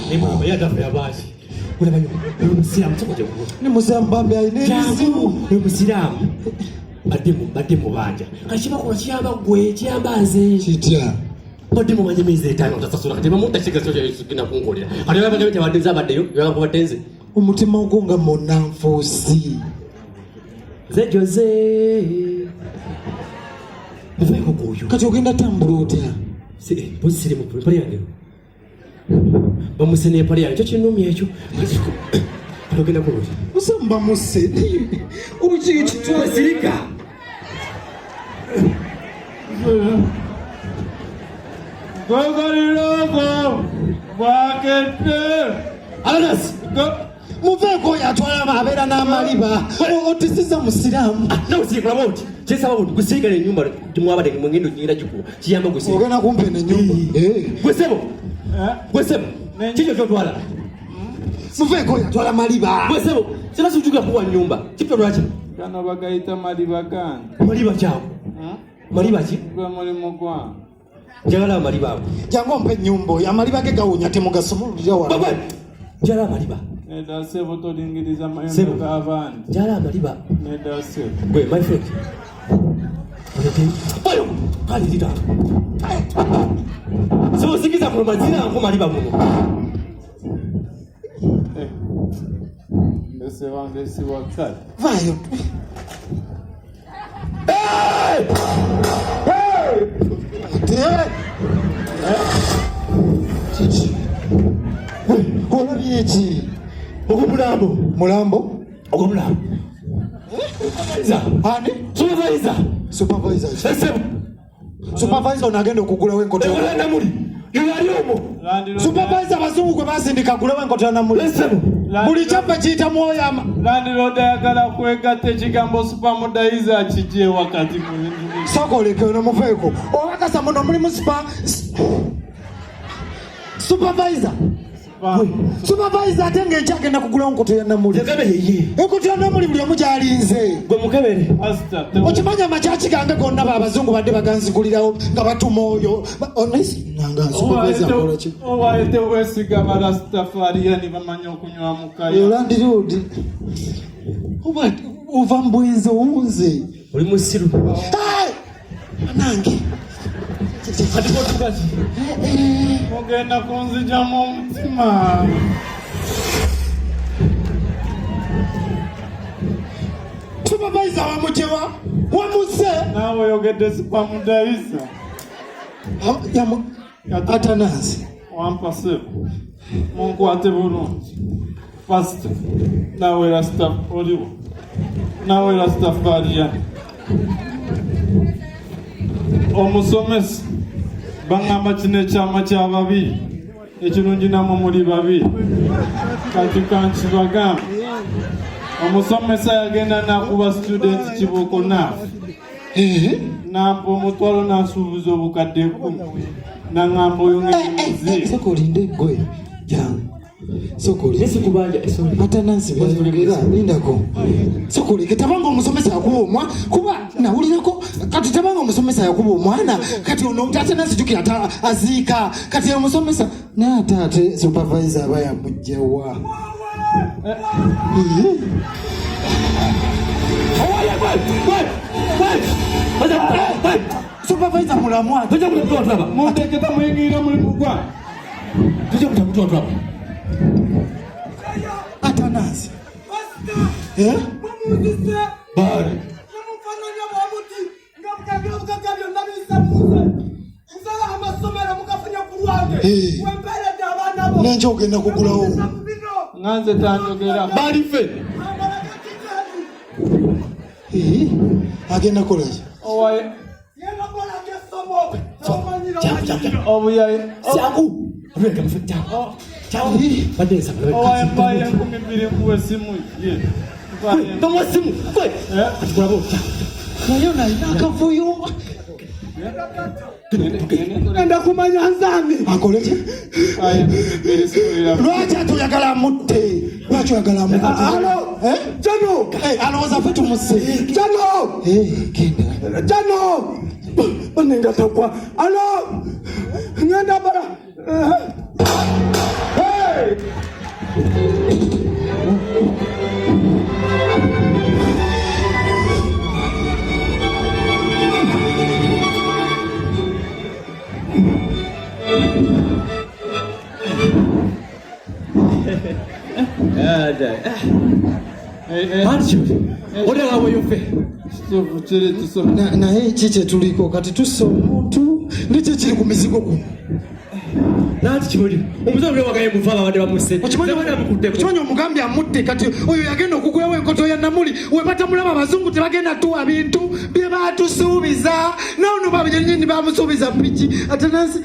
Naye maama ye atafa yabaaki olabayo oyo musiraamu ne musiraamu bambi alina ebizibu oyo musiraamu badde mu badde mu banja kati kibakola kiyamba gwe kiyamba nze kitya badde mumanya emyezi etaano otasasula kati bamuta kigenda kunkolera kati babagabe tebadde nze abaddeyo bakubadde nze omutima ogwo nga munanfuusi nze Jose muveeko kuoyo kati ogenda tambula otya mpozi siri mu mpale yange bamuse n'empale yange kyo kinumya ekyo kati ogenda kola otya musamba muse sirika Gogaliroko bwakedde Alanas muveeko oyo atwala abeera n'amaliba otisiza musiraamu ah, nawe sirikulaba oti kyesaba buti gusiigala enyumba timwabadde mugenda onyingira gikuwa kiyamba gusiiga ogenda kumpa eno enyumba eh. gwesebo eh? gwesebo kikyo kyotwala muveeko oyo atwala maliba gwesebo sina sijukira kuwa nyumba kipyo lwaki gano bagayita maliba gange maliba kyawo maliba ki gwe mulimu gwange njagala amaliba ago jangu ompa ennyumba oyo amaliba ge gawunya temugasumululira wala njagala amaliba nedda sebo tolingiriza mayumba g'abandi njagala amaliba nedda sebo gwe my friend oyo kale lita sebo sikiza kuno mazina nko maliba muno eh, ndese wange siwakali vayo Kiki? Olabye ki? Ogwo mulambo. Mulambo? Ogwo mulambo. Ani? Supervisor. Supervisor. Supervisor ono agenda okugulawo enkoto. Namuli. Yali omwo. Supervisor abazungu gwe basindika agulewo enkoto ya Namuli. Buli kyaffe kiyita mwoyo ama. Landlord ayagala kwegatta ekigambo supermudayiza akijje wakati mu bintu. Sooka oleke ono muveeko. Okakasa muno mulimu supervisor. Supervisor ate ng'enkya agenda kugulawo enkoto ya Namuli. Enkoto ya Namuli buli omu gy'alinze. Gwe mukebere. Okimanyi amakyaki gange gonna abazungu badde baganzigulirawo nga batuma oyo. Nanga supervisor akola ki? Owaye tewesiga barastafariani bamanyi okunywa mukaya. Landlord. Oba ova mu bwenzi owunze. Oli musiru. Nange. Mugenda kunzijamu omutima. Supervisor wamujewa wamuse. Naawe oyogedde supermudayiza. Atanasi. Wampa sebo. Munkwate bulungi. Pastor. Naawe rasta oliwo. Naawe Rastafarian. Omusomesa baŋŋamba kino ekyama kya babiri ekirungi namwe muli babiri kati kankibagamba omusomesa yagenda nakuba student kibuuko naafe nampa omutwalo nansuubuza obukadde ekumi naŋŋamba oyo ngemuziika Sooka olinde gwe jangu sooka olinde Atanasi byayogera lindako sooka oleke tabanga omusomesa yakuba omwana kuba nawulirako kati tabanga omusomesa yakuba omwana kati ono Atanasi jjukira aziika kati omusomesa naye ate ate supervisor aba yamugjawa supervisor mulamu ate munteketa muyingirira mulimu gwange Atanasi Eh? Eh. Nenja ogenda kugulawo nga nze tanjogera balife Eh, agenda kolaki owaye obuyaye owaye mpaye 2000 nkuwa esimu ye tomuwa simu naye ono alina akavuyo Ngenda kumanya nzani akole ki lwaki ate oyagala amutte lwaki oyagala amutte Alo Eh? Jano Eh, alowooza ffe tumusse Jano Eh, genda Jano banenga takwa alo ngenda bara. Naye ki kyetuliko kati tussa omuntu neki ekiri ku mizigo kuno? Nanti kibuli omuze oli wagaye muva abadde bamusse. Okimanyi omugambye amutte kati oyo yagenda okugulawo enkoto ya Namuli we batamulaba abazungu tebagenda tuwa bintu bye batusuubiza nono babinyini bamusuubiza piki ate nansi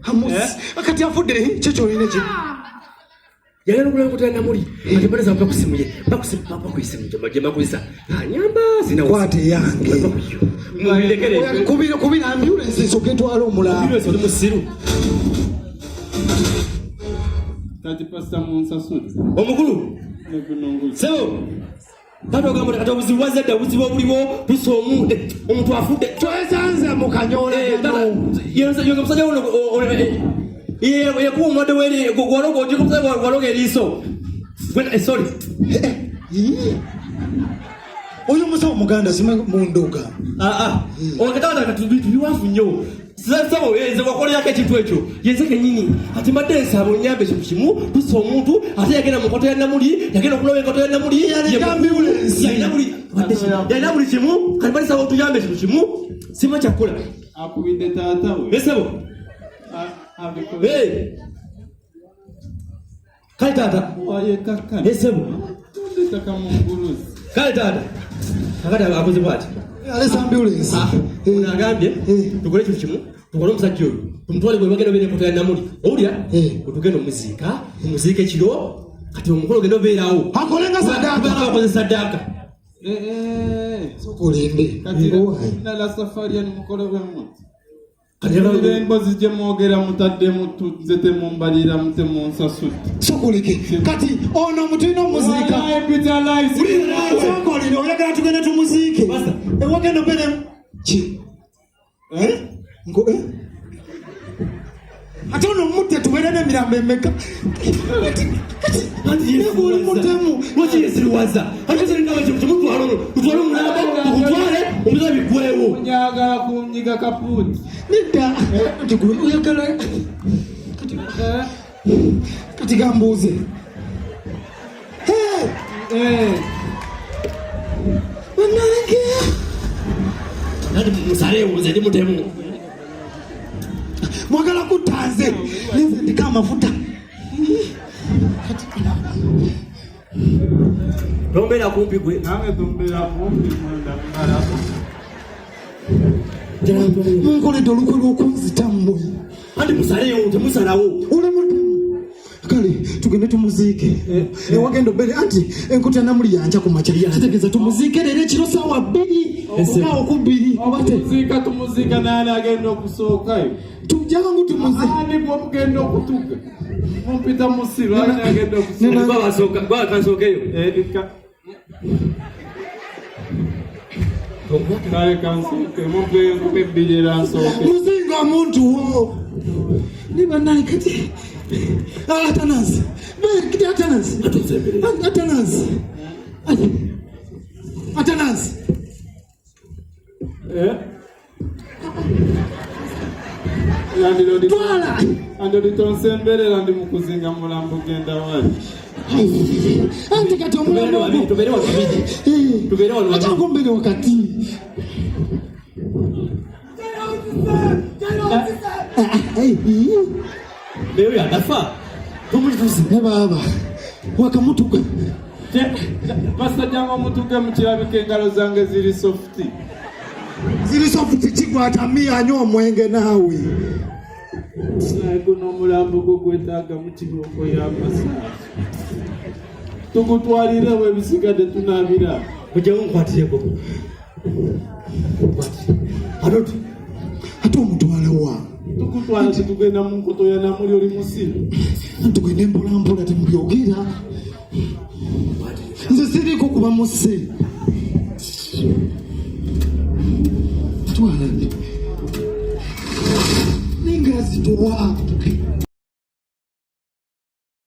amusi eh? Kati afudde kyo kyolina ki yagenda okugulawo enkoto ya Namuli ate mbadde zampa kusimu ye bakusimu gye bakozesa anyamba zina kwata eyange kubira kubira ambulensi nsooke etwala omulambo oli musiru. Kati pasita munsasule. Omukulu. Sebo. Taata ogamba kati obuzibu bwazze dda, obuzibu obuliwo tusa omuntu afudde. Twesanze mu kanyoolagano. Yenze omusajja ono yakuwa omulwadde w'eri gwaloga ojja omusajja gwaloga eriiso. Sorry. Oyo omusawo muganda simanyi mundoga. Taata kati tubiwafu nnyo. Sabo nze wakolerako ekintu ekyo yenze kenyini ati mbadde nsaba onyambe ekintu kimu tusa omuntu ate yagenda mu nkoto ya Namuli yagenda okulaba enkoto ya Namuli yalina buli kimu kati mbadde nsaba otuyambe ekintu kimu sima kyakukola. Akubidde taata we. Esebo. Kale taata. Esebo. Kale taata. Kakati akoze bw'ati. Alesa ambulance. Ono agambye tukole ekintu kimu tukole omusajja oyo tumutwale gwe bagenda obeera enkoto ya Namuli owulira otugenda omuziika omuziika ekiro kati omukolo ogenda obeerawo akole nga saddaaka bakoze saddaaka. Sooka olinde. Kati nala safari yani mukolo bwe muti. Embozi gye mwogera mutadde nze temumbalira mutemunsasudde. Sooka oleke kati ono mutulina omuziika. Sooka olinde oyagala tugende tumuziike. Ewagenda obeere ki? Ate ono mutte tubeere n'emirambo emeka. Oli mutemu. Lwaki yesiriwaza? Ate sirina kintu kimutwala ono. Tutwale omulambo, tukutwale, omuze biggweewo. Njagala kunyiga kapuuti. Nedda. Kati gwe oyagala. Kati gambuuze. Bannange. Nati musaleewo nze ndi mutemu. Mwagala kutta nze. Nze ndiko amafuta. Tombeera kumpi gwe. Nange tombeera kumpi mwenda mmalako. Munkoledde olukwe lw'okunzita mmwe. Anti musaleewo temusalawo. Oli mutemu. Kale tugende tumuziike. Ewagenda obeere anti enkoto ya Namuli yankya ku makya. Kitegeeza tumuziike leero ekiro ssaawa 2 oba okubiri. Tumuziika tumuziika naani agenda okusookayo. Tujjangu tumuziike. Ani gw'omugenda okutuga? Mumpita musiru ani agenda okusooka? Gwa kansookeyo. Kale kansooke mumpe enkumi 2 era nsooke. Muzinga omuntu wo. Ne bannange kati Atanasi. Atanasi. Atanasi. Atanasi. Twala. Andoli tonsemberera ndi mu kuzinga mulambo genda wali. Anti kati omulambo ogwo. Tubeere wano babiri. Tubeere wano babiri. Ate mbeere wakati. Leero yagafa. Tumulituuse. Ne baaba. Wakamutuga. Pasita jangu omutuge mukirabika engalo zange ziri sofuti. Ziri sofuti kigwata anywa omwenge naawe. Naye guno omulambo gwo gwetaaga mu kibooko y'amasaasi. Tukutwalirewo ebisigadde tunaabira. Mujjewo nkwatireko. Ate omutwala wa? Tukutwala tetugenda mu nkoto ya Namuli oli musiru. Tugende mpola mpola temubyogera. Nze siriiko kuba musse. Twala. Ninga zituwa.